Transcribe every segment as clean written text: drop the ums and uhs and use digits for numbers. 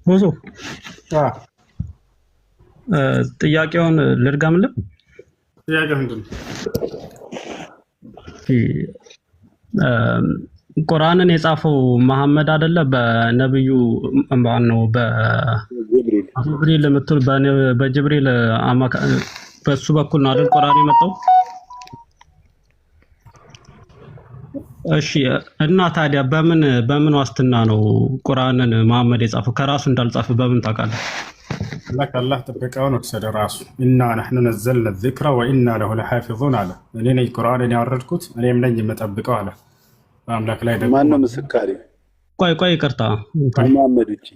ብዙ ጥያቄውን ልድገምልህ። ጥያቄ ምንድን ነው? ቁርአንን የጻፈው መሐመድ አይደለ? በነብዩ ማን ነው? በጅብሪል የምትል በጅብሪል በሱ በኩል ነው አይደል ቁርአን የመጣው? እሺ፣ እና ታዲያ በምን ዋስትና ነው ቁርአንን መሐመድ የጻፈው? ከራሱ እንዳልጻፈ በምን ታውቃለህ? አላህ አላህ ጥበቃውን ወሰደ ራሱ። إنا نحن نزلنا الذكر وإنا له لحافظون አለ። እኔ ነኝ ቁርአንን ያወረድኩት እኔም ነኝ የምጠብቀው አለ። በአምላክ ላይ ደግሞ ማነው ምስካሪ? ቆይ ቆይ፣ ይቅርታ ከመሐመድ ውጭ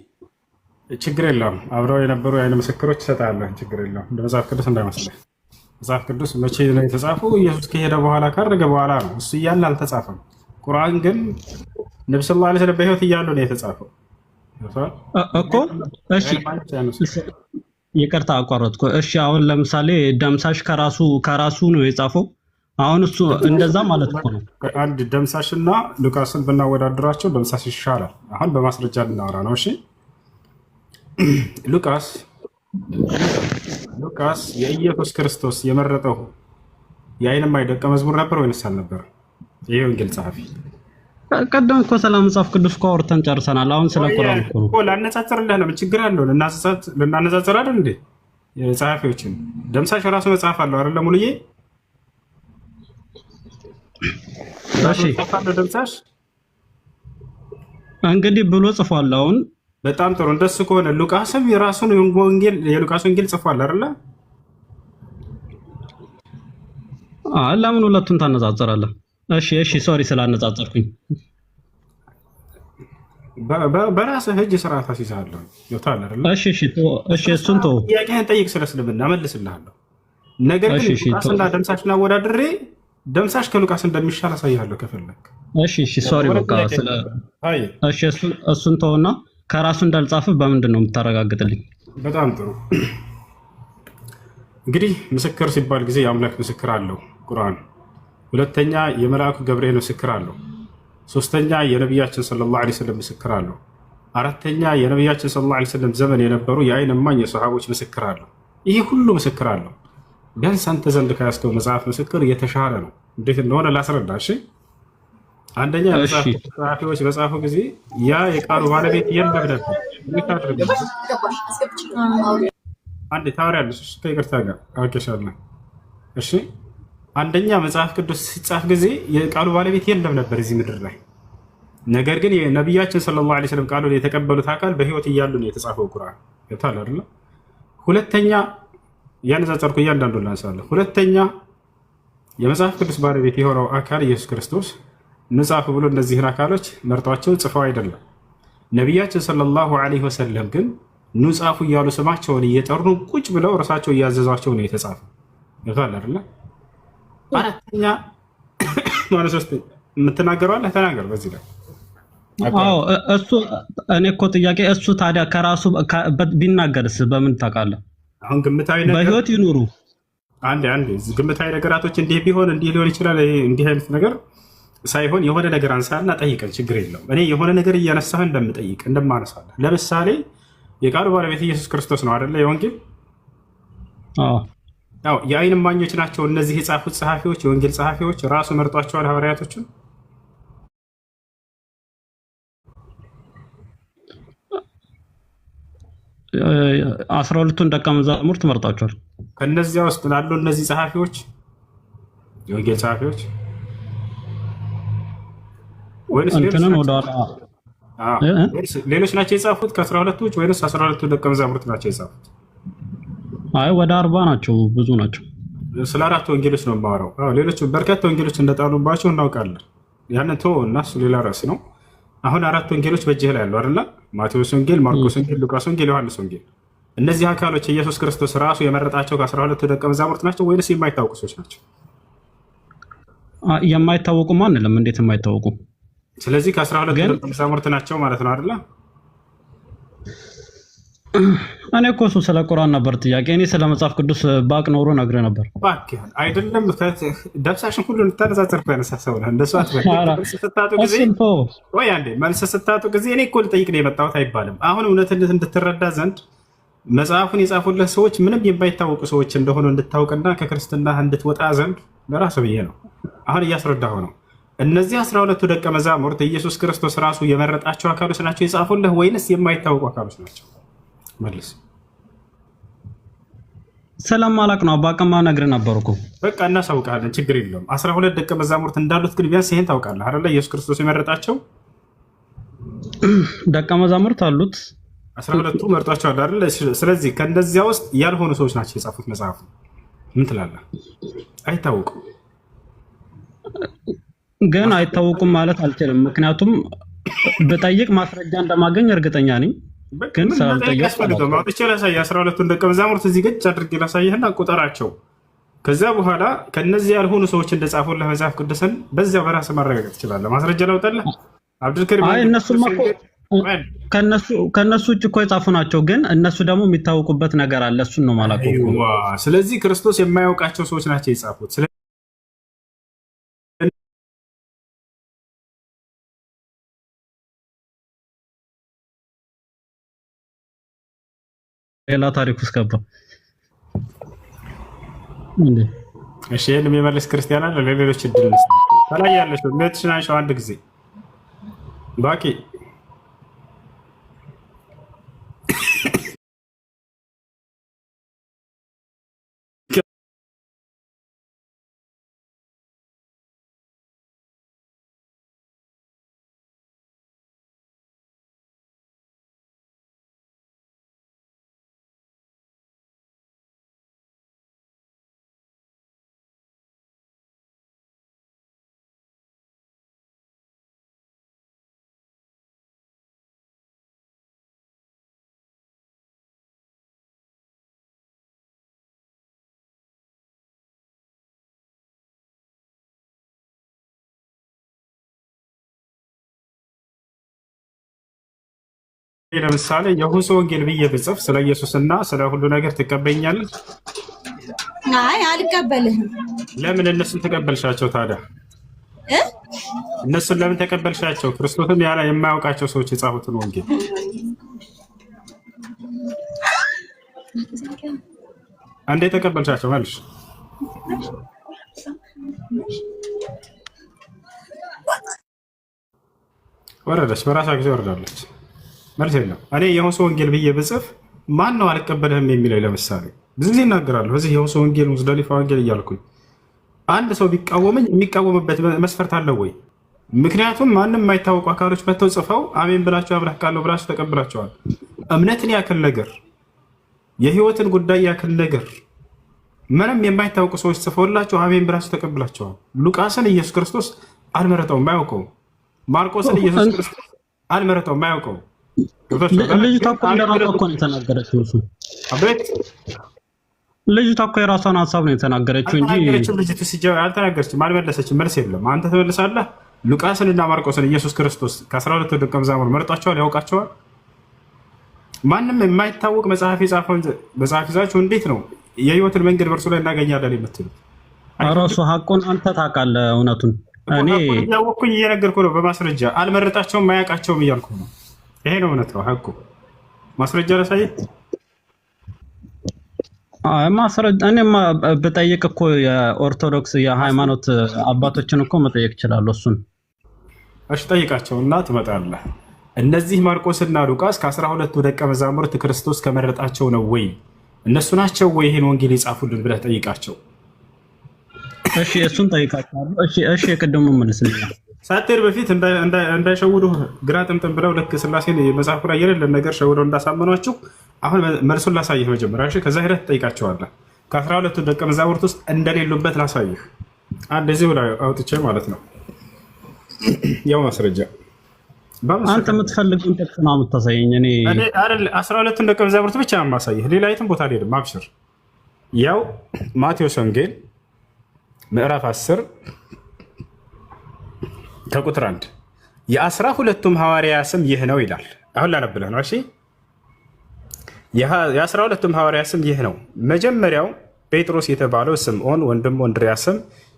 ችግር የለውም። አብረው የነበሩ የዓይን ምስክሮች እሰጥሃለሁ። ችግር የለውም። እንደ መጽሐፍ ቅዱስ እንዳይመስልህ። መጽሐፍ ቅዱስ መቼ ነው የተጻፈው? ኢየሱስ ከሄደ በኋላ ካረገ በኋላ ነው። እሱ እያለ አልተጻፈም። ቁርአን ግን ነብዩ صلى الله عليه وسلم በህይወት እያሉ ነው የተጻፈው እኮ። እሺ፣ ይቅርታ አቋረጥኩ። እሺ፣ አሁን ለምሳሌ ደምሳሽ ከራሱ ነው የጻፈው። አሁን እሱ እንደዛ ማለት እኮ ነው። አንድ ደምሳሽ እና ሉቃስን ብናወዳድራቸው ደምሳሽ ይሻላል። አሁን በማስረጃ ልናወራ ነው። እሺ፣ ሉቃስ ሉቃስ የኢየሱስ ክርስቶስ የመረጠው የዓይን እማኝ ደቀ መዝሙር ነበር ወይንስ አልነበረም? ይህ ወንጌል ጸሐፊ ቀደም እኮ ስለ መጽሐፍ ቅዱስ እኮ አውርተን ጨርሰናል። አሁን ስለ ቁርአን እኮ ነው። ላነጻጽርልህ ነው። ምን ችግር አለው? ልናነጻጽር አይደል እንዴ? ጸሐፊዎችን ደምሳሽ ራሱ መጽሐፍ አለው አይደለ? ሙሉዬ እሺ አለው ደምሳሽ እንግዲህ ብሎ ጽፏል። አሁን በጣም ጥሩ። እንደሱ ከሆነ ሉቃስም የራሱን ወንጌል የሉቃስ ወንጌል ጽፏል አይደለ? ለምን ሁለቱን ታነጻጽራለህ? እሺ እሺ፣ sorry ስላነጻጸርኩኝ። በራስህ እጅ ስርዓት አስይዝሃለሁ። ይወታል አይደለ? እሺ እሺ እሺ፣ እሱን ተው። ጥያቄህን ጠይቅ፣ ስለ እስልምና እመልስልሃለሁ። ነገር ግን ሉቃስና ደምሳሽን አወዳድሬ ደምሳሽ ከሉቃስ እንደሚሻል አሳይሃለሁ ከፈለክ። እሺ እሺ፣ sorry በቃ ስለ እሺ፣ እሱን ተውና ከራሱ እንዳልጻፈ በምንድን ነው የምታረጋግጥልኝ? በጣም ጥሩ። እንግዲህ ምስክር ሲባል ጊዜ የአምላክ ምስክር አለው ቁርአን። ሁለተኛ የመልአኩ ገብርኤል ምስክር አለው። ሶስተኛ የነቢያችን صلى الله عليه وسلم ምስክር አለው። አራተኛ የነቢያችን صلى الله عليه وسلم ዘመን የነበሩ የአይን እማኝ የሰሃቦች ምስክር አለው። ይሄ ሁሉ ምስክር አለው። ቢያንስ አንተ ዘንድ ከያዝከው መጽሐፍ ምስክር የተሻለ ነው። እንዴት እንደሆነ ላስረዳ። እሺ፣ አንደኛ መጽሐፍ ጸሐፊዎች በጻፉ ጊዜ ያ የቃሉ ባለቤት የለም ነበር። አንዴ ታወሪያለሽ። እሺ፣ ከይቅርታ ጋር አውቄሻለሁ። እሺ፣ አንደኛ መጽሐፍ ቅዱስ ሲጻፍ ጊዜ የቃሉ ባለቤት የለም ነበር እዚህ ምድር ላይ። ነገር ግን የነቢያችን ሰለላሁ ዐለይሂ ወሰለም ቃሉን የተቀበሉት አካል በህይወት እያሉ ነው የተጻፈው ቁርአን። ገብቶሃል አይደለ? ሁለተኛ እያነጻጸርኩ እያንዳንዱን ላንሳለሁ። ሁለተኛ የመጽሐፍ ቅዱስ ባለቤት የሆነው አካል ኢየሱስ ክርስቶስ ንጻፍ ብሎ እነዚህን አካሎች መርጧቸው ጽፈው አይደለም። ነቢያችን ሰለላሁ ዐለይሂ ወሰለም ግን ኑ ጻፉ እያሉ ስማቸውን እየጠሩ ቁጭ ብለው እርሳቸው እያዘዟቸው ነው የተጻፈው። ገብቶሃል አይደለ? አራተኛ ማለት ሶስተኛ የምትናገረው አለህ፣ ተናገር በዚህ ላይ። አዎ እሱ እኔ እኮ ጥያቄ እሱ ታዲያ ከራሱ ቢናገርስ በምን ታውቃለህ? አሁን ግምታዊ ነገር በህይወት ይኑሩ። አንዴ አንዴ ግምታዊ ነገራቶች እንዲህ ቢሆን እንዲህ ሊሆን ይችላል፣ እንዲህ አይነት ነገር ሳይሆን የሆነ ነገር አንሳና ጠይቀን፣ ችግር የለውም። እኔ የሆነ ነገር እያነሳህ እንደምጠይቅ እንደማነሳለህ። ለምሳሌ የቃሉ ባለቤት ኢየሱስ ክርስቶስ ነው አይደለ? የወንጌል አዎ፣ የአይን እማኞች ናቸው እነዚህ የጻፉት ጸሐፊዎች፣ የወንጌል ጸሐፊዎች ራሱ መርጧቸዋል ሐዋርያቶችን። 12ቱን ደቀ መዛሙርት መርጧቸዋል። ከነዚያ ውስጥ ላሉ እነዚህ ጸሐፊዎች፣ የወንጌል ጸሐፊዎች ወይንስ እንትንን ወደኋላ ሌሎች ናቸው የጻፉት ከ12ቱ ውጭ ወይንስ 12ቱ ደቀ መዛሙርት ናቸው የጻፉት? አይ ወደ 40 ናቸው፣ ብዙ ናቸው። ስለ አራት ወንጌሎች ነው የማወራው። ሌሎች በርካታ ወንጌሎች እንደጣሉባቸው እናውቃለን። ያንን ተወው እና እሱ ሌላ ርዕስ ነው። አሁን አራት ወንጌሎች በእጅህ ላይ ያሉ አይደለ? ማቴዎስ ወንጌል፣ ማርቆስ ወንጌል፣ ሉቃስ ወንጌል፣ ዮሐንስ ወንጌል። እነዚህ አካሎች ኢየሱስ ክርስቶስ ራሱ የመረጣቸው ከ12ቱ ደቀ መዛሙርት ናቸው ወይንስ የማይታወቁ ሰዎች ናቸው? የማይታወቁ አንልም። እንዴት የማይታወቁ? ስለዚህ ከ12ቱ ደቀ መዛሙርት ናቸው ማለት ነው አይደለ? እኔ እኮ እሱ ስለ ቁርአን ነበር ጥያቄ። እኔ ስለ መጽሐፍ ቅዱስ ባቅ ኖሮ ነግሬህ ነበር። እባክህ አይደለም፣ ደብሳሽን ሁሉ እንድታነጻጽር እኮ ያነሳ ሰው ነህ። እንደሱ አትበል። ኧረ መልስ ስታጡ ጊዜ እሱን ተወው። ወይ አንዴ መልስ ስታጡ ጊዜ እኔ እኮ ልጠይቅ ነው የመጣሁት አይባልም። አሁን እውነትነት እንድትረዳ ዘንድ መጽሐፉን የጻፉልህ ሰዎች ምንም የማይታወቁ ሰዎች እንደሆኑ እንድታውቅና ከክርስትና እንድትወጣ ዘንድ ለራስህ ብዬ ነው አሁን እያስረዳሁ ነው። እነዚህ 12ቱ ደቀ መዛሙርት ኢየሱስ ክርስቶስ ራሱ የመረጣቸው አካሎች ናቸው የጻፉልህ ወይንስ የማይታወቁ አካሎች ናቸው? መልስ። ስለማላቅ ነው፣ ባቅማ ነግሬህ ነበር እኮ። በቃ እናሳውቃለን፣ ችግር የለውም። 12 ደቀ መዛሙርት እንዳሉት ግን ቢያንስ ይሄን ታውቃለህ አይደለ? ኢየሱስ ክርስቶስ የመረጣቸው ደቀ መዛሙርት አሉት። 12ቱ መርጧቸዋል አይደለ? ስለዚህ ከእነዚያ ውስጥ ያልሆኑ ሰዎች ናቸው የጻፉት መጽሐፉ። ምን ትላለህ? አይታወቁም። ግን አይታወቁም ማለት አልችልም። ምክንያቱም ብጠይቅ ማስረጃ እንደማገኝ እርግጠኛ ነኝ። ግን ምን መጠየቅ ስላልጠየቅኩ ያስፈልገው? አላውቅም። አውጥቼ ላሳይህ። 12ቱን ደቀ መዛሙርት እዚህ ገጭ አድርጌ ላሳይህና ቁጠራቸው። ከዚያ በኋላ ከእነዚህ ያልሆኑ ሰዎች እንደጻፉልህ መጽሐፍ ቅዱስን በዚያው በራስህ ማረጋገጥ ትችላለህ። ማስረጃ ላውጣልህ? አብዱልከሪም አይ አንድ እነሱማ ቅዱስ እኮ ወንጌል ከነሱ ውጭ እኮ የጻፉ ናቸው። ግን እነሱ ደግሞ የሚታወቁበት ነገር አለ። እሱን ነው የማላውቀው እኮ። አይዋ፣ ስለዚህ ክርስቶስ የማያውቃቸው ሰዎች ናቸው የጻፉት። ሌላ ታሪክ ውስጥ ገባ እንዴ? እሺ፣ ይህን የሚመልስ ክርስቲያን አለ? ለሌሎች እድል እንስጥ። ከላይ ያለችው mute ሽን አንሺው አንድ ጊዜ ባቂ። ለምሳሌ የሁሶ ወንጌል ብዬ ብጽፍ ስለ ኢየሱስና ስለ ሁሉ ነገር ትቀበኛለህ? አይ አልቀበልህም። ለምን እነሱን ተቀበልሻቸው ታዲያ? እ እነሱን ለምን ተቀበልሻቸው? ክርስቶስን ያለ የማያውቃቸው ሰዎች የጻፉትን ወንጌል እንዴት ተቀበልሻቸው? መልሽ። ወረደች፣ በራሷ ጊዜ ወረዳለች። መልስ የለም። እኔ የሁሶ ወንጌል ብዬ ብጽፍ ማን ነው አልቀበልህም የሚለኝ? ለምሳሌ ብዙ ጊዜ እናገራለሁ እዚህ የሁሶ ወንጌል፣ ሙዝደሊፋ ወንጌል እያልኩኝ አንድ ሰው ቢቃወመኝ የሚቃወምበት መስፈርት አለው ወይ? ምክንያቱም ማንም የማይታወቁ አካሎች መጥተው ጽፈው አሜን ብላችሁ አምላክ ቃል ነው ብላችሁ ተቀብላቸዋል። እምነትን ያክል ነገር፣ የህይወትን ጉዳይ ያክል ነገር ምንም የማይታወቁ ሰዎች ጽፈውላችሁ አሜን ብላችሁ ተቀብላቸዋል። ሉቃስን ኢየሱስ ክርስቶስ አልመረጠውም፣ አያውቀውም። ማርቆስን ኢየሱስ ክርስቶስ አልመረጠውም፣ አያውቀውም። ገብቷችኋል? ልጅቷ ግን እኮ እንደ አሜን ራሷ ብለው እኮ ነው የተናገረችው። እሱ አቤት ልጅቷ እኮ የራሷን ሀሳብ ነው የተናገረችው እንጂ አልተናገረችም። ልጅቱ ሲጀመር አልተናገረችም፣ አልመለሰችም። መልስ የለም። አንተ ትመልሳለህ። ሉቃስን እና ማርቆስን ኢየሱስ ክርስቶስ ከ12ቱ ደቀ መዛሙርት መርጧቸዋል፣ ያውቃቸዋል። ማንም የማይታወቅ መጽሐፍ የጻፈውን መጽሐፍ ይዛችሁ እንዴት ነው የህይወትን መንገድ በእርሱ ላይ እናገኛለን የምትሉት? ራሱ ሀቁን አንተ ታውቃለህ እውነቱን። እኔ ሐቁን እያወቅኩኝ እየነገርኩ ነው በማስረጃ። አልመረጣቸውም፣ አያውቃቸውም እያልኩ ነው። ይሄ ነው እውነት ነው ሐቁ። ማስረጃ ላሳየህ። አይ ማስረጃ እኔማ ብጠይቅ እኮ የኦርቶዶክስ የሃይማኖት አባቶችን እኮ መጠየቅ እችላለሁ። እሱን እሺ ጠይቃቸውና ትመጣለህ። እነዚህ ማርቆስና ሉቃስ ከ12ቱ ደቀ መዛሙርት ክርስቶስ ከመረጣቸው ነው ወይ እነሱ ናቸው ወይ ይህን ወንጌል የጻፉልን ብለህ ጠይቃቸው። እሺ፣ እሱን ጠይቃቸዋለሁ። እሺ፣ እሺ፣ የቅድሙ መልስልኝ። ሳትሄድ በፊት እንዳይሸውዱ ግራ ጥምጥም ብለው ልክ ስላሴን መጽሐፉ ላይ የሌለን ነገር ሸውደው እንዳሳመኗችሁ አሁን መልሱን ላሳይህ መጀመሪያ። እሺ፣ ከዛ ሄደህ ትጠይቃቸዋለህ። ከ12ቱ ደቀ መዛሙርት ውስጥ እንደሌሉበት ላሳይህ። አንድ እዚሁ ላይ አውጥቼ ማለት ነው። ያው ማስረጃ አንተ የምትፈልገውን ጥቅስ ነው የምታሳየኝ። እኔ 12ቱን ደቀ መዛሙርት ብቻ ነው የማሳይህ፣ ሌላ የትም ቦታ አልሄድም። አብሽር። ያው ማቴዎስ ወንጌል ምዕራፍ 10 ከቁጥር 1 የ12ቱም ሐዋርያ ስም ይህ ነው ይላል። አሁን ላነብልህ ነው። እሺ። የ12ቱም ሐዋርያ ስም ይህ ነው። መጀመሪያው ጴጥሮስ የተባለው ስምዖን፣ ወንድሙ እንድርያስም፣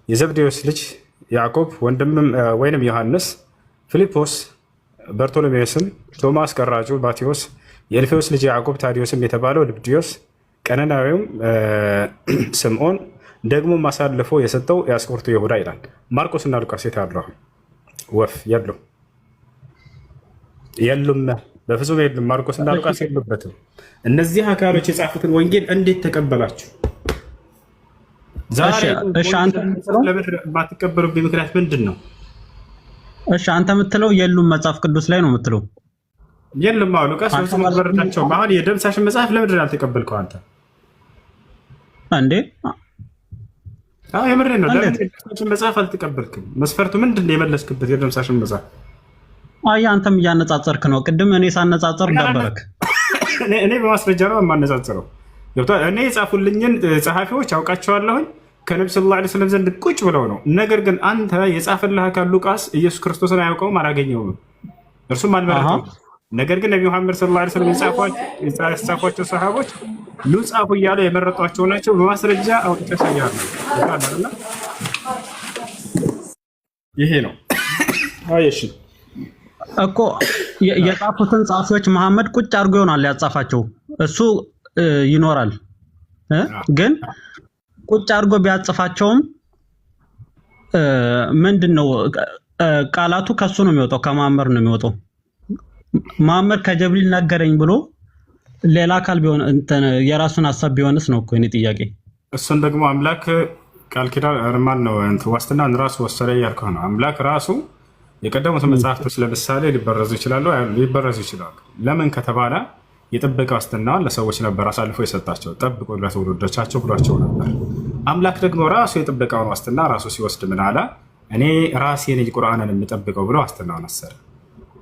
የዘብዴዎስ ልጅ ያዕቆብ ወይንም ዮሐንስ፣ ፊልጶስ፣ በርቶሎሜዎስም፣ ቶማስ ቀራጩ፣ ማቴዎስ፣ የእልፌዎስ ልጅ ያዕቆብ፣ ታዲዮስም የተባለው ልብድዮስ፣ ቀነናዊውም ስምዖን፣ ደግሞ አሳልፎ የሰጠው የአስቆሮቱ ይሁዳ ይላል። ማርቆስና ሉቃስ የት አሉ? አሁን ወፍ የሉም፣ የሉም፣ በፍጹም የሉም። ማርቆስና ሉቃስ የሉበትም። እነዚህ አካሎች የጻፉትን ወንጌል እንዴት ተቀበላችሁ? ዛሬ እሺ፣ አንተ ለምን የማትቀበሉብኝ ምክንያት ምንድን ነው? እሺ፣ አንተ የምትለው የሉም መጽሐፍ ቅዱስ ላይ ነው የምትለው? የሉም። አዎ፣ ሉቃስ በፍጹም አልመረጣቸውም። አሁን የደምሳሽን መጽሐፍ ለምንድን ነው ያልተቀበልከው አንተ? እንዴ? አዎ የምሬን ነው። ለምን የደምሳሽን መጽሐፍ አልተቀበልክም? መስፈርቱ ምንድን ነው የመለስክበት የደምሳሽን መጽሐፍ? አይ አንተም እያነጻጸርክ ነው። ቅድም እኔ ሳነጻጸር ደበረክ። እኔ በማስረጃ ነው የማነጻጽረው። ገብቶሃል? እኔ የጻፉልኝን ጸሐፊዎች አውቃቸዋለሁኝ ከነቢ صلى الله عليه وسلم ዘንድ ቁጭ ብለው ነው። ነገር ግን አንተ የጻፈልህ አካል ሉቃስ ኢየሱስ ክርስቶስን አያውቀውም፣ አላገኘውም፣ እርሱም አልመረጠውም። ነገር ግን ነቢ መሐመድ صلى الله عليه وسلم የጻፏቸው ሰሃቦች ኑ ጻፉ እያሉ የመረጧቸው ናቸው። በማስረጃ አውጥቼ አሳይሃለሁ። ገብቶሃል? ይሄ ነው። አይ እሺ እኮ የጻፉትን ጸሐፊዎች መሐመድ ቁጭ አድርጎ ይሆናል ያጻፋቸው፣ እሱ ይኖራል፣ ግን ቁጭ አድርጎ ቢያጽፋቸውም ምንድን ነው ቃላቱ ከሱ ነው የሚወጣው፣ ከመሐመድ ነው የሚወጣው። መሐመድ ከጀብሪል ነገረኝ ብሎ ሌላ አካል ቢሆን እንትን የራሱን ሀሳብ ቢሆንስ ነው እኮ የእኔ ጥያቄ። እሱን ደግሞ አምላክ ቃል ኪዳን ማን ነው እንትን ዋስትናን ራሱ ወሰደ እያልከው ነው። አምላክ ራሱ የቀደሙት መጽሐፍቶች ለምሳሌ ሊበረዙ ይችላሉ፣ ሊበረዙ ይችላሉ። ለምን ከተባለ የጥበቃ ዋስትናዋን ለሰዎች ነበር አሳልፎ የሰጣቸው፣ ጠብቁ ለትውልዶቻቸው ብሏቸው ነበር። አምላክ ደግሞ ራሱ የጥበቃውን ዋስትና ራሱ ሲወስድ ምን አለ? እኔ ራሴ ነኝ ቁርአንን የምጠብቀው ብሎ ዋስትናውን አሰረ።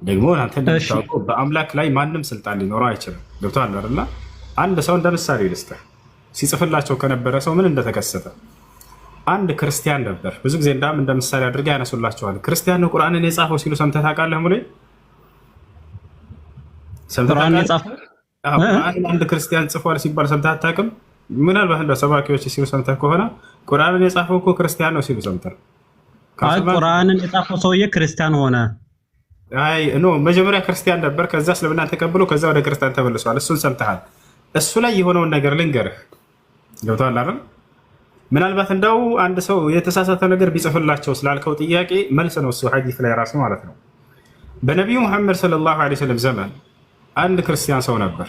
ደግሞ አንተ እንደምታውቀው በአምላክ ላይ ማንም ስልጣን ሊኖረው አይችልም። ገብቶሃል አይደለ? አንድ ሰው እንደ ምሳሌ ልስጥህ፣ ሲጽፍላቸው ከነበረ ሰው ምን እንደተከሰተ። አንድ ክርስቲያን ነበር። ብዙ ጊዜ እንዳም እንደ ምሳሌ አድርገህ ያነሱላቸዋል። ክርስቲያን ነው ቁርአንን የጻፈው ሲሉ ሰምተህ ታውቃለህ? ሙሌ ሰምተህ ቁርአንን ታውቃለህ? የጻፈው? አዎ፣ ቁርአንን አንድ ክርስቲያን ጽፏል ሲባል ሰምተህ አታውቅም? ምናልባት እንደው ሰባኪዎች ሲሉ ሰምተህ ከሆነ ቁርአንን የጻፈው እኮ ክርስቲያን ነው ሲሉ ሰምተህ አይ ካልሰማህ ቁርአንን የጻፈው ሰውዬ ክርስቲያን ሆነ። አይ no፣ መጀመሪያ ክርስቲያን ነበር፣ ከዛ እስልምናን ተቀብሎ ከዛ ወደ ክርስቲያን ተመልሷል። እሱን ሰምተሃል። እሱ ላይ የሆነውን ነገር ልንገርህ። ገብቶሃል አይደል? ምናልባት እንደው አንድ ሰው የተሳሳተ ነገር ቢጽፍላቸው ስላልከው ጥያቄ መልስ ነው እሱ ሐዲስ ላይ ራሱ ማለት ነው። በነቢዩ ሙሐመድ صلى الله عليه وسلم ዘመን አንድ ክርስቲያን ሰው ነበር።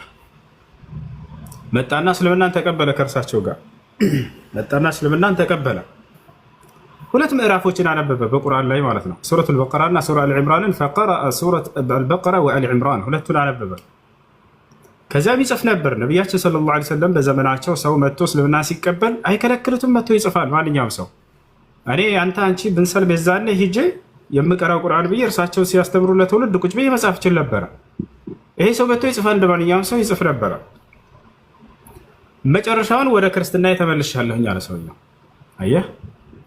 መጣና እስልምናን ተቀበለ። ከእርሳቸው ጋር መጣና እስልምናን ተቀበለ። ሁለት ምዕራፎችን አነበበ በቁርአን ላይ ማለት ነው። ሱረት አልበቀራ እና ሱራ አልዕምራንን። فقرأ سورة البقرة وآل عمران፣ ሁለቱን አነበበ። ከዚያም ይጽፍ ነበር። ነቢያችን صلى الله عليه وسلم በዘመናቸው ሰው መጥቶ እስልምና ሲቀበል አይከለክሉትም። መጥቶ ይጽፋል ማንኛውም ሰው። እኔ አንተ አንቺ ብንሰልም የዛኔ ሂጄ የምቀራው ቁርአን ብዬ እርሳቸው ሲያስተምሩ ለትውልድ ቁጭ ብዬ መጻፍ እችል ነበረ። ይሄ ሰው መጥቶ ይጽፋል፣ እንደ ማንኛውም ሰው ይጽፍ ነበረ። መጨረሻውን ወደ ክርስትና የተመልሻለሁኝ አለ ሰውየው። አየህ፣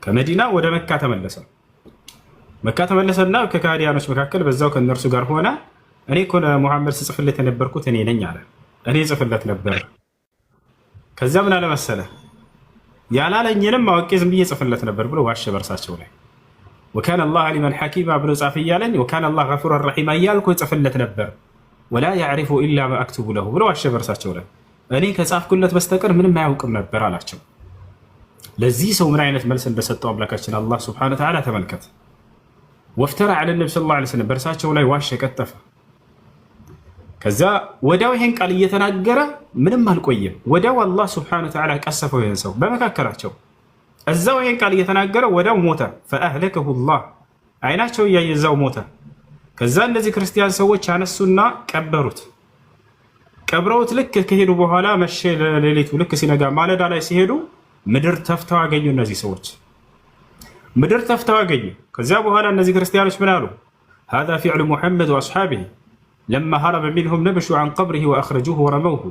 ከመዲና ወደ መካ ተመለሰ። መካ ተመለሰና ከካህዲያኖች መካከል በዛው ከእነርሱ ጋር ሆነ። እኔ እኮ ለሙሐመድ ስጽፍለት የነበርኩት እኔ ነኝ አለ። እኔ ጽፍለት ነበር። ከዚያ ምን አለ መሰለህ፣ ያላለኝንም አውቄ ዝም ብዬ ጽፍለት ነበር ብሎ ዋሸ በእርሳቸው ላይ። وكان الله عليما حكيما ብሎ ጻፍ እያለኝ وكان الله غفورا رحيما እያልኩ ጽፍለት ነበር። ولا يعرف إلا ما أكتب له ብሎ ዋሸ በእርሳቸው ላይ። እኔ ከጻፍኩለት በስተቀር ምንም አያውቅም ነበር አላቸው። ለዚህ ሰው ምን አይነት መልስ እንደሰጠው አምላካችን አላህ سبحانه وتعالى ተመልከት። وافترى على النبي صلى الله عليه وسلم፣ በእርሳቸው ላይ ዋሸ፣ ቀጠፈ። ከዛ ወዲያው ይሄን ቃል እየተናገረ ምንም አልቆየም። ወዲያው አላህ سبحانه وتعالى ቀሰፈው ይሄን ሰው በመካከላቸው። እዛው ይሄን ቃል እየተናገረ ወዲያው ሞተ። فأهلكه الله፣ አይናቸው እያየ እዛው ሞተ። ከዛ እነዚህ ክርስቲያን ሰዎች አነሱና ቀበሩት። ቀብረውት ልክ ከሄዱ በኋላ መቼ ሌሊቱ ልክ ሲነጋ ማለዳ ላይ ሲሄዱ ምድር ተፍተው አገኙ። እነዚህ ሰዎች ምድር ተፍተው አገኙ። ከዚያ በኋላ እነዚህ ክርስቲያኖች ምን አሉ? هذا فعل محمد وأصحابه لما هرب منهم نبشوا عن قبره وأخرجوه ورموه።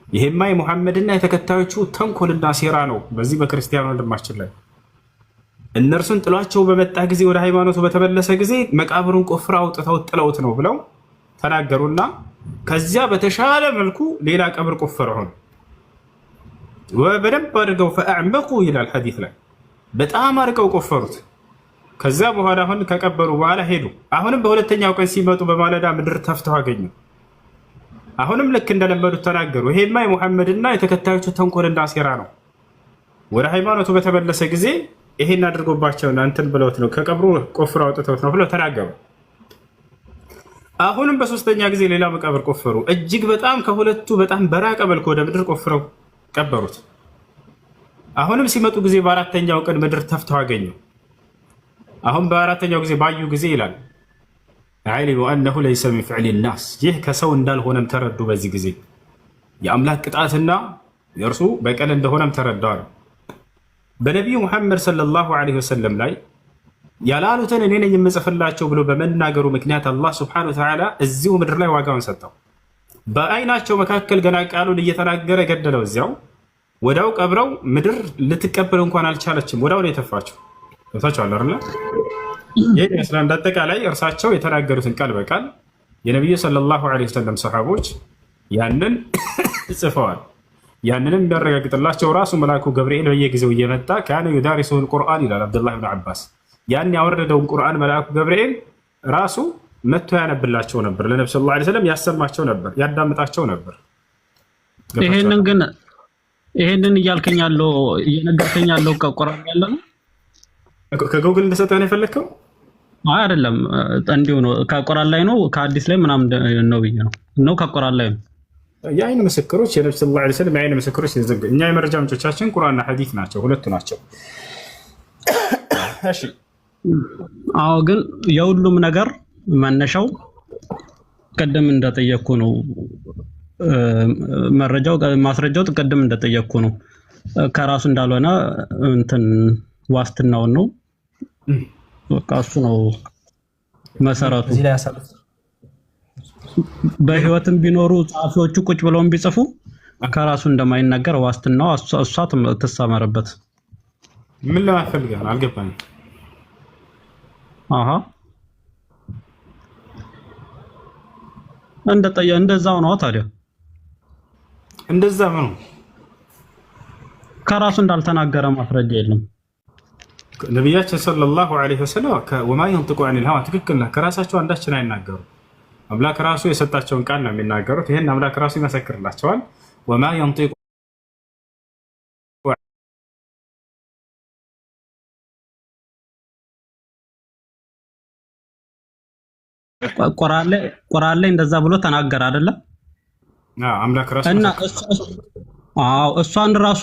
ይሄማ የሙሐመድና የተከታዮቹ ተንኮልና ሴራ ነው በዚህ በክርስቲያን ወንድማችን ላይ። እነርሱን ጥሏቸው በመጣ ጊዜ፣ ወደ ሃይማኖቱ በተመለሰ ጊዜ መቃብሩን ቆፍረው አውጥተው ጥለውት ነው ብለው ተናገሩና ከዚያ በተሻለ መልኩ ሌላ ቀብር ቆፈረ። ሆነ በደንብ አድርገው فأعمقوا ይላል ሐዲስ ላይ፣ በጣም አርቀው ቆፈሩት። ከዛ በኋላ አሁን ከቀበሩ በኋላ ሄዱ። አሁንም በሁለተኛው ቀን ሲመጡ በማለዳ ምድር ተፍተው አገኙ። አሁንም ልክ እንደለመዱት ተናገሩ። ይሄማ የሙሐመድና የተከታዮቹ ተንኮልና ሴራ ነው። ወደ ሃይማኖቱ በተመለሰ ጊዜ ይሄን አድርጎባቸውና እንትን ብለውት ነው፣ ከቀብሩ ቆፍረው አውጥተውት ነው ብለው ተናገሩ። አሁንም በሶስተኛ ጊዜ ሌላ መቃብር ቆፈሩ። እጅግ በጣም ከሁለቱ በጣም በራቀ መልኩ ወደ ምድር ቆፍረው ቀበሩት። አሁንም ሲመጡ ጊዜ በአራተኛው ቀን ምድር ተፍተው አገኙ። አሁን በአራተኛው ጊዜ ባዩ ጊዜ ይላል علموا أنه ليس من فعل الناس፣ ይህ ከሰው እንዳልሆነም ተረዱ። በዚህ ጊዜ የአምላክ ቅጣትና የእርሱ በቀል እንደሆነም ተረዳዋል። በነቢዩ ሙሐመድ صلى الله عليه وسلم ላይ ያላሉትን እኔ ነኝ የምጽፍላቸው ብሎ በመናገሩ ምክንያት አላህ سبحانه وتعالى እዚሁ ምድር ላይ ዋጋውን ሰጠው። በአይናቸው መካከል ገና ቃሉን እየተናገረ ገደለው። እዚያው ወዳው ቀብረው ምድር ልትቀበል እንኳን አልቻለችም። ወዳው ነው የተፋቸው። ገብታችኋል አይደለ? ይህ ይመስላል እንዳጠቃላይ እርሳቸው የተናገሩትን ቃል በቃል የነቢዩ صلى الله عليه وسلم ሰሓቦች ያንን ጽፈዋል። ያንንም የሚያረጋግጥላቸው ራሱ መልአኩ ገብርኤል በየጊዜው እየመጣ كان يدارسه القرآن ይላል አብዱላህ ብን ዓባስ። ያን ያወረደውን ቁርአን መልአኩ ገብርኤል ራሱ መጥቶ ያነብላቸው ነበር። ለነቢ صلى الله عليه وسلم ያሰማቸው ነበር፣ ያዳምጣቸው ነበር። ይሄንን ግን ይሄንን እያልከኝ ያለው፣ እየነገርከኝ ያለው ከቁርአን ያለ ነው። ከጉግል እንደሰጠህ ነው የፈለግከው? አይ አይደለም፣ እንዲሁ ነው። ከቁርአን ላይ ነው ከሐዲስ ላይ ምናምን ነው ብዬ ነው፣ ከቁርአን ላይ ነው። የአይን ምስክሮች፣ የነቢ صلى الله عليه وسلم የአይን ምስክሮች፣ እኛ የመረጃ ምንጮቻችን ቁርአንና ሐዲስ ናቸው፣ ሁለቱ ናቸው። እሺ። አዎ፣ ግን የሁሉም ነገር መነሻው ቅድም እንደጠየቅኩ ነው። መረጃው ማስረጃው ቅድም እንደጠየቅኩ ነው። ከራሱ እንዳልሆነ እንትን ዋስትናውን ነው። በቃ እሱ ነው መሰረቱ። እዚህ ላይ ያሳልፍ። በህይወትም ቢኖሩ ጸሐፊዎቹ ቁጭ ብለውም ቢጽፉ ከራሱ እንደማይናገር ዋስትናው እሷ ትሰመርበት። ምን ለማለት ፈልገህ ነው? አልገባኝም። አሃ፣ እንደዛው ነው ታዲያ። እንደዛ ምኑ? ከራሱ እንዳልተናገረ ማስረጃ የለም። ነቢያችን صلى الله عليه وسلم وما ينطق عن الهوى፣ ትክክል ነህ። ከራሳቸው አንዳችን አይናገሩ። አምላክ ራሱ የሰጣቸውን ቃል ነው የሚናገሩት። ይህን አምላክ ራሱ ይመሰክርላቸዋል። وما ينطق ቁርአን ላይ እንደዛ ብሎ ተናገረ አይደለም? አምላክ ራሱ እና አዎ፣ እሷን ራሱ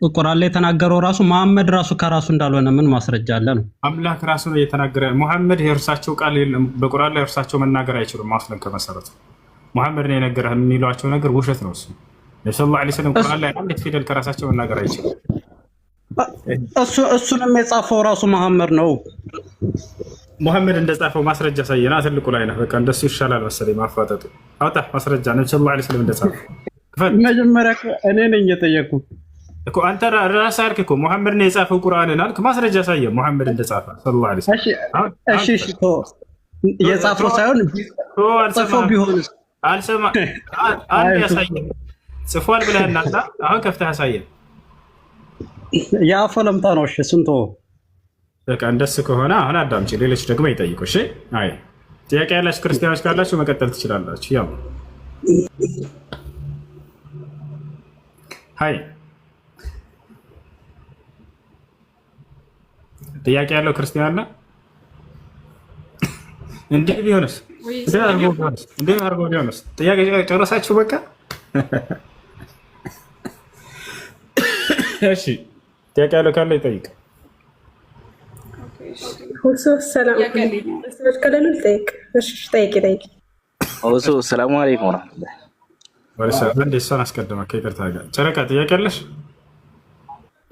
ቁርአን ላይ የተናገረው ራሱ መሐመድ ራሱ ከራሱ እንዳልሆነ ምን ማስረጃ አለ ነው? አምላክ ራሱ ነው እየተናገረ። ሙሐመድ የእርሳቸው ቃል የለም በቁርአን ላይ፣ እርሳቸው መናገር አይችሉም። أصلا ከመሰረቱ ሙሐመድ ነው የነገረህ የሚሏቸው ነገር ውሸት ነው። እሱ ነቢ صلى الله عليه وسلم ቁርአን ላይ አንዲት ፊደል ከራሳቸው መናገር አይችሉም። እሱንም የጻፈው ራሱ መሐመድ ነው። ሙሐመድ እንደጻፈው ማስረጃ ሳየና ትልቁ ላይ ነህ። በቃ እንደሱ ይሻላል መሰለኝ ማፋጠጡ። አውጣ ማስረጃ፣ ነቢ صلى الله عليه وسلم እንደጻፈው ክፈል። መጀመሪያ እኔ ነኝ የጠየኩ። እኮ አንተ ራስህ አልክ እኮ፣ ሙሐመድ ነው የጻፈው ቁርአንን አልክ። ማስረጃ ሳየ ሙሐመድ እንደጻፈ صلى الله عليه وسلم። እሺ፣ የጻፈው ሳይሆን ጽፎ ቢሆንስ? አልሰማ አንድ ያሳየ፣ ጽፏል ብለህና አሁን ከፍተህ ያሳየን። የአፈ ለምታ ነው። እሺ እሱን ተወው። በቃ እንደሱ ከሆነ አሁን አዳምጪ፣ ሌሎች ደግሞ ይጠይቁ። እሺ፣ አይ ጥያቄ ያላችሁ ክርስቲያኖች ካላችሁ መቀጠል ትችላላችሁ። ያው ሀይ፣ ጥያቄ ያለው ክርስቲያን አለ? እንዲህ ቢሆንስ? እንዲህ አድርጎ ቢሆንስ? ጥያቄ ጨረሳችሁ? በቃ እሺ፣ ጥያቄ ያለው ካለ ይጠይቅ። ሁሱ ሰላም፣ ሰዎች ከሌሉ ልጠይቅ። እሺ ጠይቂ ጠይቂ። ሁሱ ሰላሙ አለይኩም ወረሕመቱላህ። አንዴ እሷን አስቀድመ ከይቅርታ ጋር። ጨረቃ ጥያቄ አለሽ?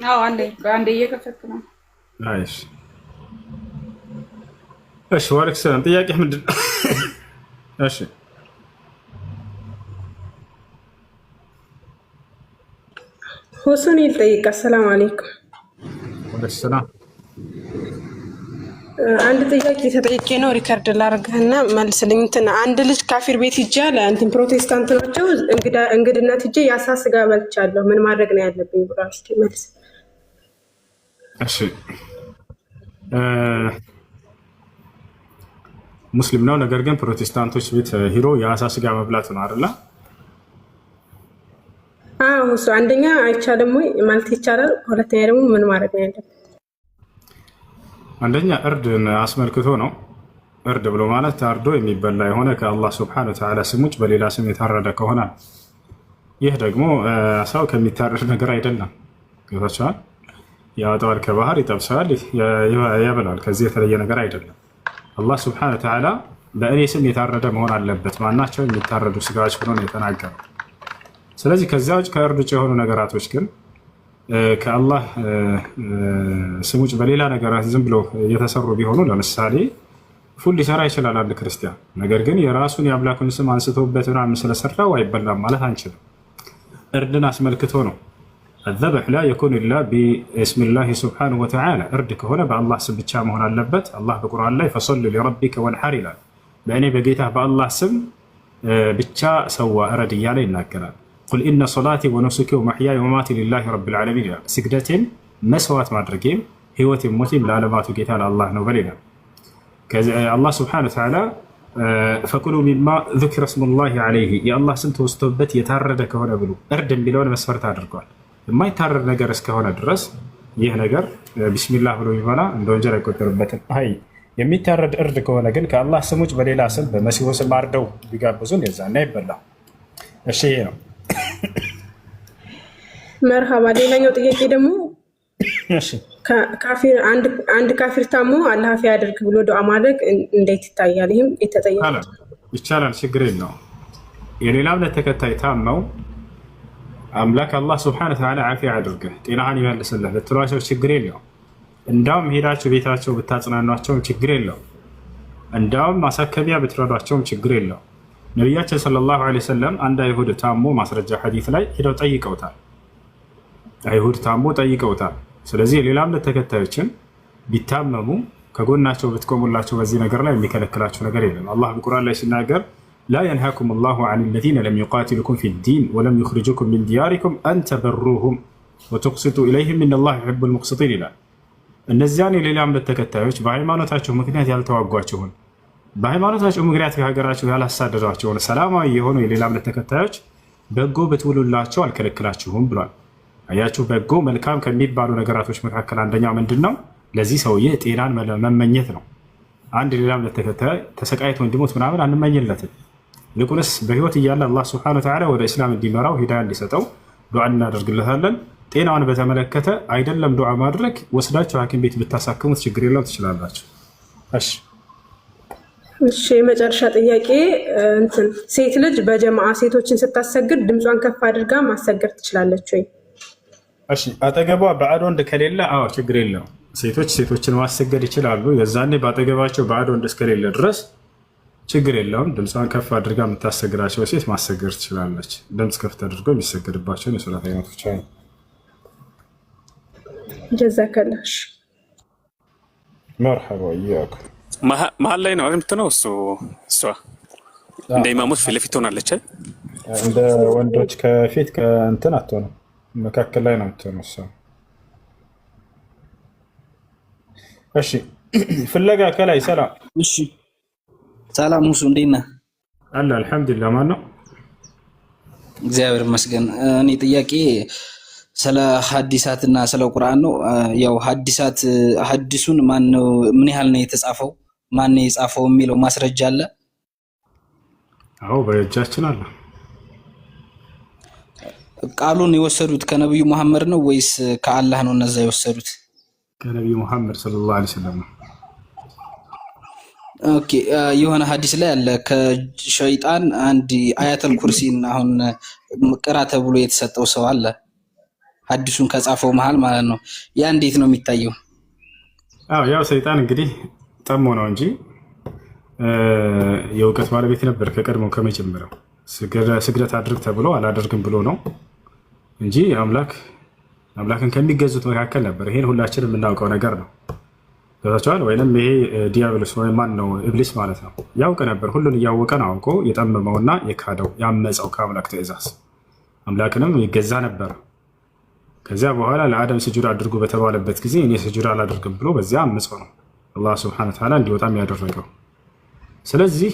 አዎ አለኝ። አንዴ እየከፈትኩ ነው። እሺ እሺ። ወአለይኩም ሰላም። ጥያቄ ምንድን ነው? እሺ። ሁሱን ልጠይቅ። አሰላሙ አለይኩም። ወአለይኩም ሰላም። አንድ ጥያቄ ተጠይቄ ነው፣ record ላድርግህና መልስልኝ። እንትን አንድ ልጅ ካፊር ቤት ሂጄ አለ፣ እንትን ፕሮቴስታንት ናቸው፣ እንግድነት ሂጄ የአሳ ስጋ በልቻለሁ፣ ምን ማድረግ ነው ያለብኝ ብሏል። እስኪ መልስ። እሺ፣ ሙስሊም ነው፣ ነገር ግን ፕሮቴስታንቶች ቤት ሂዶ የአሳ ስጋ መብላት ነው አይደለ? አዎ፣ እሱ አንደኛ አይቻልም ወይ ማለት ይቻላል፣ ሁለተኛ ደግሞ ምን ማድረግ ነው ያለብኝ? አንደኛ እርድን አስመልክቶ ነው። እርድ ብሎ ማለት ታርዶ የሚበላ የሆነ ከአላህ ስብሐነ ወተዓላ ስም ውጭ በሌላ ስም የታረደ ከሆነ፣ ይህ ደግሞ አሳው ከሚታረድ ነገር አይደለም። ገብታችኋል? ያወጣዋል ከባህር፣ ይጠብሰዋል፣ ያበላል። ከዚህ የተለየ ነገር አይደለም። አላህ ስብሐነ ወተዓላ በእኔ ስም የታረደ መሆን አለበት ማናቸው የሚታረዱ ስጋዎች ብሎ ነው የተናገረው። ስለዚህ ከዚያ ውጭ ከእርድ ውጭ የሆኑ ነገራቶች ግን ከአላህ ስም ውጭ በሌላ ነገራት ዝም ብሎ የተሰሩ ቢሆኑ፣ ለምሳሌ ፉል ሊሰራ ይችላል አንድ ክርስቲያን። ነገር ግን የራሱን የአምላኩን ስም አንስቶበት ምናምን ስለሰራው አይበላም ማለት አንችልም። እርድን አስመልክቶ ነው። الذبح لا يكون إلا باسم الله سبحانه وتعالى። እርድ ከሆነ በአላህ ስም ብቻ መሆን አለበት። አላህ በቁርአን ላይ فصل لربك وانحر ይላል። በእኔ በጌታ በአላህ ስም ብቻ ሰዋ፣ እረድ እያለ ይናገራል። قل إن صلاتي ونسكي ومحياي ومماتي لله رب العالمين ይላል። ስግደቴም መስዋዕት ማድረጌም ህይወቴም ሞቴም ለዓለማቱ ጌታ ለአላህ ነው በል ይላል። አላህ ስብሐነሁ ወተዓላ فكلوا مما ذكر اسم الله عليه፣ የአላህ ስም ተወስቶበት የታረደ ከሆነ ብሉ። እርድ የሚለውን መስፈርት አድርጓል። የማይታረድ ነገር እስከሆነ ድረስ ይህ ነገር ቢስሚላህ ብሎ ቢበላ እንደ ወንጀል አይቆጠርበትም። አይ የሚታረድ እርድ ከሆነ ግን ከአላህ ስም ውጭ በሌላ ስም በመሲሁ ስም አርደው ቢጋብዙን የዛኔ አይበላም። እሺ፣ ይሄ ነው። መርሃባ። ሌላኛው ጥያቄ ደግሞ አንድ ካፊር ታሞ አላህ አፊያ ያድርግ ብሎ ዱዓ ማድረግ እንዴት ይታያል? ይህም የተጠየቀ ይቻላል፣ ችግር የለውም። የሌላ እምነት ተከታይ ታመው አምላክ አላህ ስብሐነ ወተዓላ ዓፊያ ያድርግህ፣ ጤናህን ይመልስልህ ብትሏቸው ችግር የለውም። እንዳውም ሄዳችሁ ቤታቸው ብታጽናኗቸውም ችግር የለውም። እንዳውም ማሳከሚያ ብትረዷቸውም ችግር የለውም። ነቢያችን ሰለላሁ ዐለይሂ ወሰለም አንድ አይሁድ ታሞ ማስረጃ ሐዲስ ላይ ሄደው ጠይቀውታል። አይሁድ ታሞ ጠይቀውታል። ስለዚህ የሌላ እምነት ተከታዮችን ቢታመሙ ከጎናቸው ብትቆሙላቸው በዚህ ነገር ላይ የሚከለክላቸው ነገር የለም። አላህ በቁርአን ላይ ሲናገር لا ينهاكم الله عن الذين لم يقاتلوكم في الدين ولم يخرجوكم من دياركم أن تبروهم وتقسطوا إليهم إن الله يحب المقسطين ይላል። እነዚያን የሌላ እምነት ተከታዮች በሃይማኖታቸው ምክንያት ያልተዋጓችሁን፣ በሃይማኖታቸው ምክንያት ከሀገራቸው ያላሳደዷቸውን ሰላማዊ የሆኑ የሌላ እምነት ተከታዮች በጎ ብትውሉላቸው አልከለክላችሁም ብሏል። አያችሁ፣ በጎ መልካም ከሚባሉ ነገራቶች መካከል አንደኛው ምንድን ነው? ለዚህ ሰውዬ ጤናን መመኘት ነው። አንድ ሌላ እምነት ተከታይ ተሰቃይቶ እንዲሞት ምናምን አንመኝለትም። ይልቁንስ በህይወት እያለ አላህ ስብሐነ ወተዓላ ወደ እስላም እንዲመራው ሂዳያ እንዲሰጠው ዱዓ እናደርግለታለን። ጤናውን በተመለከተ አይደለም ዱዓ ማድረግ፣ ወስዳችሁ ሐኪም ቤት ብታሳክሙት ችግር የለውም፣ ትችላላችሁ። እሺ። እሺ፣ የመጨረሻ ጥያቄ እንትን ሴት ልጅ በጀማዓ ሴቶችን ስታሰግድ ድምጿን ከፍ አድርጋ ማሰገድ ትችላለች ወይ? እሺ፣ አጠገቧ ባዕድ ወንድ ከሌለ አዎ ችግር የለውም። ሴቶች ሴቶችን ማሰገድ ይችላሉ። የዛኔ በአጠገባቸው ባዕድ ወንድ እስከሌለ ድረስ ችግር የለውም። ድምጿን ከፍ አድርጋ የምታሰግዳቸው ሴት ማሰገድ ትችላለች። ድምፅ ከፍ ተደርጎ የሚሰገድባቸውን የሶላት አይነቶች አሉ። ጀዛከላህ። መርሐባ እያኩም። መሀል ላይ ነው አይደል የምትሆነው? እሷ እንደ ኢማሞች ፊት ለፊት ትሆናለች አይደል? እንደ ወንዶች ከፊት ከእንትን አትሆንም፣ መካከል ላይ ነው የምትሆነው እሷ። እሺ፣ ፍለጋ ከላይ ሰላም። እሺ፣ ሰላም ሁሱ፣ እንዴት ነህ? አለ አልሐምዱሊላህ። ማን ነው? እግዚአብሔር ይመስገን። እኔ ጥያቄ ስለ ሀዲሳት እና ስለ ቁርአን ነው። ያው ሀዲሳት ሀዲሱን ማን ነው፣ ምን ያህል ነው የተጻፈው፣ ማን ነው የጻፈው የሚለው ማስረጃ አለ? አዎ፣ በእጃችን አለ። ቃሉን የወሰዱት ከነብዩ መሐመድ ነው ወይስ ከአላህ ነው እነዛ የወሰዱት? ከነቢዩ ሙሐመድ ሰለላሁ ዐለይሂ ወሰለም ነው። Okay፣ የሆነ ሀዲስ ላይ አለ ከሸይጣን አንድ አያተል ኩርሲን አሁን ቅራ ተብሎ የተሰጠው ሰው አለ፣ ሀዲሱን ከጻፈው መሀል ማለት ነው። ያ እንዴት ነው የሚታየው? አዎ፣ ያው ሰይጣን እንግዲህ ጠሞ ነው እንጂ የእውቀት ባለቤት ነበር ከቀድሞ ከመጀመሪያው። ስግደት አድርግ ተብሎ አላደርግም ብሎ ነው እንጂ አምላክን ከሚገዙት መካከል ነበር። ይሄን ሁላችንም የምናውቀው ነገር ነው። ገብታችኋል? ወይንም ይሄ ዲያብሎስ ወይም ማን ነው ኢብሊስ ማለት ነው። ያውቅ ነበር። ሁሉን እያወቀ ነው አውቆ የጠመመውና የካደው ያመፀው ከአምላክ ትእዛዝ። አምላክንም ይገዛ ነበር። ከዚያ በኋላ ለአደም ስጁድ አድርጉ በተባለበት ጊዜ እኔ ስጁድ አላደርግም ብሎ በዚያ አምፆ ነው አላህ ስብሐነ ወተዓላ እንዲወጣም ያደረገው። ስለዚህ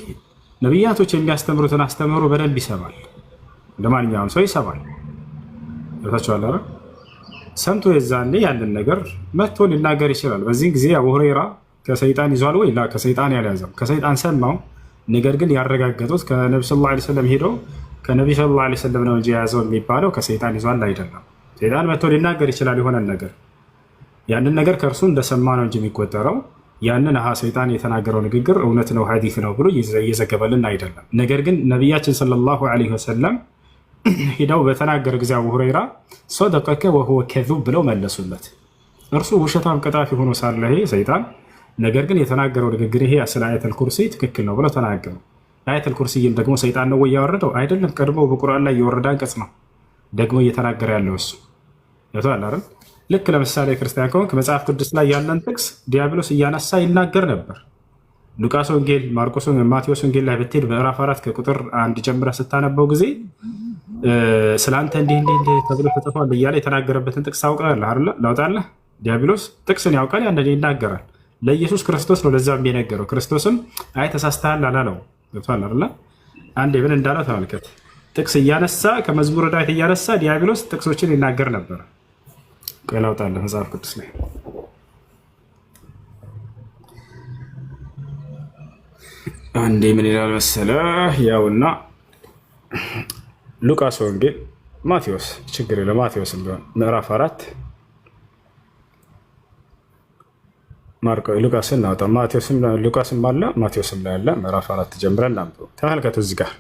ነቢያቶች የሚያስተምሩትን አስተምህሮ በደንብ ይሰማል። እንደ ማንኛውም ሰው ይሰማል። ገብታችኋል አይደል? ሰምቶ የዛኔ ያንን ነገር መጥቶ ሊናገር ይችላል። በዚህን ጊዜ አቡ ሁረይራ ከሰይጣን ይዟል ወይ? ላ፣ ከሰይጣን ያልያዘም ከሰይጣን ሰማው። ነገር ግን ያረጋገጡት ከነቢ ሰለላሁ ዐለይሂ ወሰለም ሄዶ ከነቢ ሰለላሁ ዐለይሂ ወሰለም ነው እንጂ የያዘው የሚባለው ከሰይጣን ይዟል አይደለም። ሰይጣን መጥቶ ሊናገር ይችላል የሆነን ነገር፣ ያንን ነገር ከእርሱ እንደሰማ ነው እንጂ የሚቆጠረው ያንን አሀ ሰይጣን የተናገረው ንግግር እውነት ነው ሐዲስ ነው ብሎ እየዘገበልን አይደለም። ነገር ግን ነቢያችን ሰለላሁ ዐለይሂ ወሰለም ሂደው በተናገረ ጊዜ አቡ ሁረይራ صدقك وهو كذوب ብለው መለሱለት። እርሱ ውሸታም ቀጣፊ ሆኖ ሳለ ይሄ ሰይጣን ነገር ግን የተናገረው ንግግር ይሄ ስለ አየተል ኩርሲ ትክክል ነው ብለው ተናገሩ። አየተል ኩርሲይን ደግሞ ሰይጣን ነው ወይ ያወረደው? አይደለም። ቀድሞ በቁርአን ላይ የወረደ አንቀጽ ነው ደግሞ እየተናገረ ያለው እሱ። ገብቶሃል አይደል? ልክ ለምሳሌ ክርስቲያን ከሆንክ መጽሐፍ ቅዱስ ላይ ያለን ጥቅስ ዲያብሎስ እያነሳ ይናገር ነበር። ሉቃስ ወንጌል፣ ማርቆስ፣ ማቴዎስ ወንጌል ላይ ብትሄድ ምዕራፍ 4 ከቁጥር 1 ጀምረህ ስታነበው ጊዜ ስለ አንተ እንዲህ እንዲህ እንዲህ ተብሎ ተጽፏል እያለ የተናገረበትን ጥቅስ ታውቃለህ አይደለ? ላውጣለህ። ዲያብሎስ ጥቅስን ያውቃል፣ ያንን ይናገራል። ለኢየሱስ ክርስቶስ ነው ለዛም የነገረው። ክርስቶስም አይ ተሳስተሃል አላለው። ገብቶሃል አይደለ? አንዴ ምን እንዳለው ተመልከት። ጥቅስ እያነሳ ከመዝሙረ ዳዊት እያነሳ ዲያብሎስ ጥቅሶችን ይናገር ነበር። ቆይ ላውጣለህ መጽሐፍ ቅዱስ ላይ። አንዴ ምን ይላል መሰለህ? ያውና ሉቃስ ወንጌል፣ ማቴዎስ ችግር የለም፣ ማቴዎስም ቢሆን ምዕራፍ 4፣ ማርቆ ሉቃስን እናውጣ። ማቴዎስም ሉቃስም አለ ማቴዎስም ላይ አለ። ምዕራፍ 4 ጀምረን እናንብበው። ተመልከቱ እዚህ ጋር።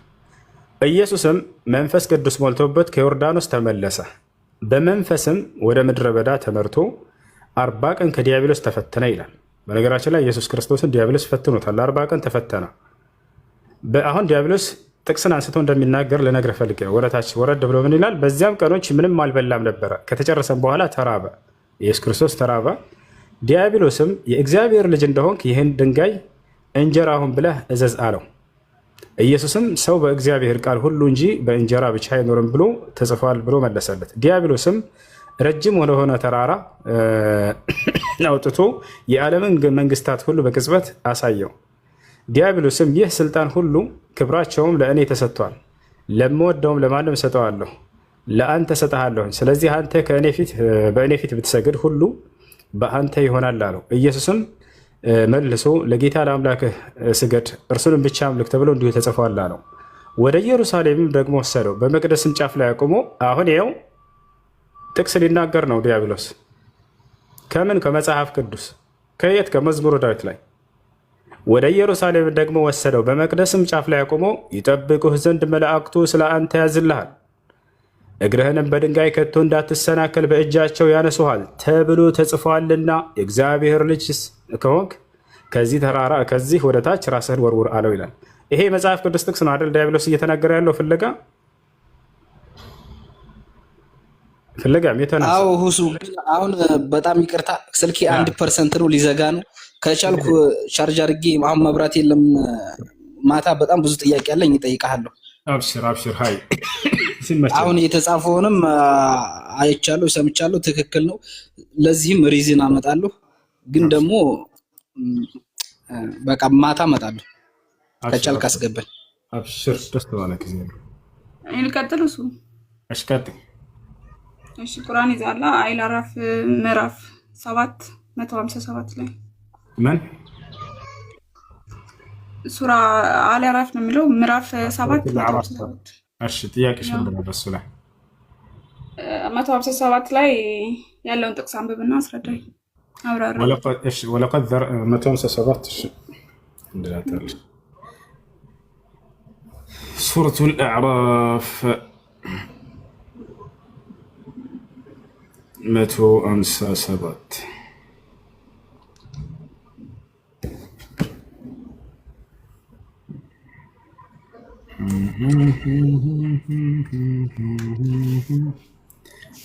ኢየሱስም መንፈስ ቅዱስ ሞልቶበት ከዮርዳኖስ ተመለሰ፣ በመንፈስም ወደ ምድረ በዳ ተመርቶ 40 ቀን ከዲያብሎስ ተፈተነ ይላል። በነገራችን ላይ ኢየሱስ ክርስቶስን ዲያብሎስ ፈትኖታል። 40 ቀን ተፈተነ። አሁን ዲያብሎስ ጥቅስን አንስቶ እንደሚናገር ልነግርህ ፈልጌ ነው። ወደታች ወረድ ብሎ ምን ይላል? በዚያም ቀኖች ምንም አልበላም ነበረ። ከተጨረሰም በኋላ ተራበ። ኢየሱስ ክርስቶስ ተራበ። ዲያብሎስም የእግዚአብሔር ልጅ እንደሆንክ ይህን ድንጋይ እንጀራ ሁን ብለህ እዘዝ አለው። ኢየሱስም ሰው በእግዚአብሔር ቃል ሁሉ እንጂ በእንጀራ ብቻ አይኖርም ብሎ ተጽፏል ብሎ መለሰለት። ዲያብሎስም ረጅም ወደሆነ ተራራ አውጥቶ የዓለምን መንግስታት ሁሉ በቅጽበት አሳየው። ዲያብሎስም ይህ ስልጣን ሁሉ ክብራቸውም ለእኔ ተሰጥቷል፣ ለምወደውም ለማንም እሰጠዋለሁ፣ ለአንተ እሰጥሃለሁኝ። ስለዚህ አንተ በእኔ ፊት ብትሰግድ ሁሉ በአንተ ይሆናል አለው። ኢየሱስም መልሶ ለጌታ ለአምላክህ ስገድ፣ እርሱንም ብቻ አምልክ ተብሎ እንዲሁ ተጽፏል አለው። ወደ ኢየሩሳሌምም ደግሞ ወሰደው፣ በመቅደስም ጫፍ ላይ አቁሞ፣ አሁን ይኸው ጥቅስ ሊናገር ነው ዲያብሎስ። ከምን? ከመጽሐፍ ቅዱስ። ከየት? ከመዝሙረ ዳዊት ላይ። ወደ ኢየሩሳሌም ደግሞ ወሰደው፣ በመቅደስም ጫፍ ላይ አቁሞ ይጠብቁህ ዘንድ መላእክቱ ስለ አንተ ያዝልሃል፣ እግርህንም በድንጋይ ከቶ እንዳትሰናከል በእጃቸው ያነሱሃል ተብሎ ተጽፏልና የእግዚአብሔር ልጅ ከሆንክ ከዚህ ተራራ ከዚህ ወደ ታች ራስህን ወርውር አለው ይላል። ይሄ የመጽሐፍ ቅዱስ ጥቅስ ነው አይደል? ዲያብሎስ እየተናገረ ያለው ፍለጋ ፍለጋም የተነሳ አዎ ሁሱ፣ ግን አሁን በጣም ይቅርታ ስልኬ 1% ነው፣ ሊዘጋ ነው። ከቻልኩ ቻርጅ አድርጌ፣ አሁን መብራት የለም። ማታ በጣም ብዙ ጥያቄ አለኝ፣ እጠይቅሃለሁ። አብሽር አብሽር፣ ሀይ ሲመቸኝ። አሁን የተጻፈውንም አይቻለሁ፣ ሰምቻለሁ፣ ትክክል ነው። ለዚህም reason አመጣለሁ። ግን ደግሞ በቃ ማታ እመጣለሁ አብሽር። ከቻልክ አብሽር። አስገባኝ። አብሽር፣ ደስ ባለ ጊዜ ነው። እኔ ልቀጥል እሱ። እሺ ቀጥይ። እሺ፣ ቁርአን ይዛላ አይል አራፍ ምዕራፍ 7 157 ላይ። ምን? ሱራ አል አራፍ ነው የሚለው፣ ምዕራፍ 7 157። እሺ፣ ጥያቄሽ ምንድን ነው በሱ ላይ? 157 ላይ ያለውን ጥቅስ አንብብና አስረዳኝ፣ አብራራ። ወለቀድ፣ እሺ፣ ወለቀድ 157፣ እሺ እንድላታለሽ ሱረቱል አዕራፍ 157።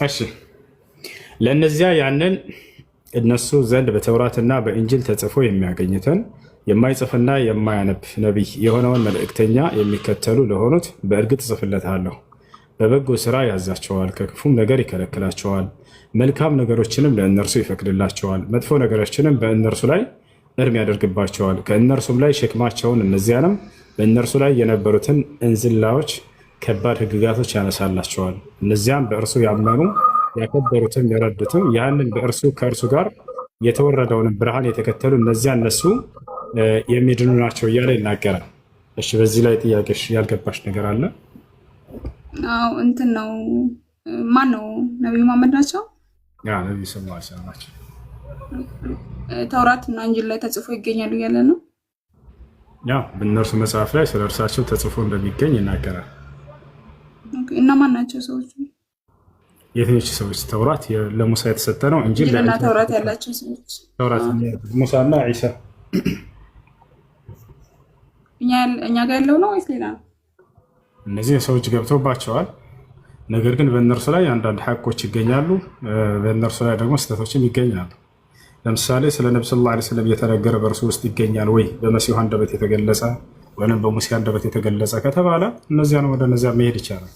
እሺ፣ ለእነዚያ ያንን እነሱ ዘንድ በተውራትና በኢንጂል ተጽፎ የሚያገኙትን የማይጽፍና የማያነብ ነቢይ የሆነውን መልእክተኛ የሚከተሉ ለሆኑት በእርግጥ እጽፍለታለሁ። በበጎ ስራ ያዛቸዋል፣ ከክፉም ነገር ይከለክላቸዋል። መልካም ነገሮችንም ለእነርሱ ይፈቅድላቸዋል፣ መጥፎ ነገሮችንም በእነርሱ ላይ እርም ያደርግባቸዋል። ከእነርሱም ላይ ሸክማቸውን እነዚያንም በእነርሱ ላይ የነበሩትን እንዝላዎች ከባድ ሕግጋቶች ያነሳላቸዋል። እነዚያም በእርሱ ያመኑ ያከበሩትም የረዱትም ያንን በእርሱ ከእርሱ ጋር የተወረደውን ብርሃን የተከተሉ እነዚያ እነሱ የሚድኑ ናቸው እያለ ይናገራል። እሺ፣ በዚህ ላይ ጥያቄሽ ያልገባሽ ነገር አለ? አዎ እንትን ነው። ማን ነው? ነቢዩ መሐመድ ናቸው። ነቢዩ ስ ላ ናቸው። ተውራት እና እንጂል ላይ ተጽፎ ይገኛሉ እያለ ነው። ያው በእነርሱ መጽሐፍ ላይ ስለ እርሳቸው ተጽፎ እንደሚገኝ ይናገራል። Okay፣ እና ማን ናቸው ሰዎቹ? የትኞቹ ሰዎች? ተውራት ለሙሳ የተሰጠ ነው። እንጂል እንጂልና ተውራት ያላቸው ሰዎች ተውራት ሙሳና ዒሳ። እኛ ጋር ያለው ነው ወይስ ሌላ ነው? እነዚህ ሰዎች ገብቶባቸዋል። ነገር ግን በእነርሱ ላይ አንዳንድ ሐቆች ይገኛሉ፣ በእነርሱ ላይ ደግሞ ስህተቶችም ይገኛሉ። ለምሳሌ ስለ ነብ ስ ላ ስለም እየተነገረ በእርሱ ውስጥ ይገኛል ወይ በመሲሁ አንደበት የተገለጸ ወይም በሙሴ አንደበት የተገለጸ ከተባለ እነዚያን ወደ እነዚያ መሄድ ይቻላል።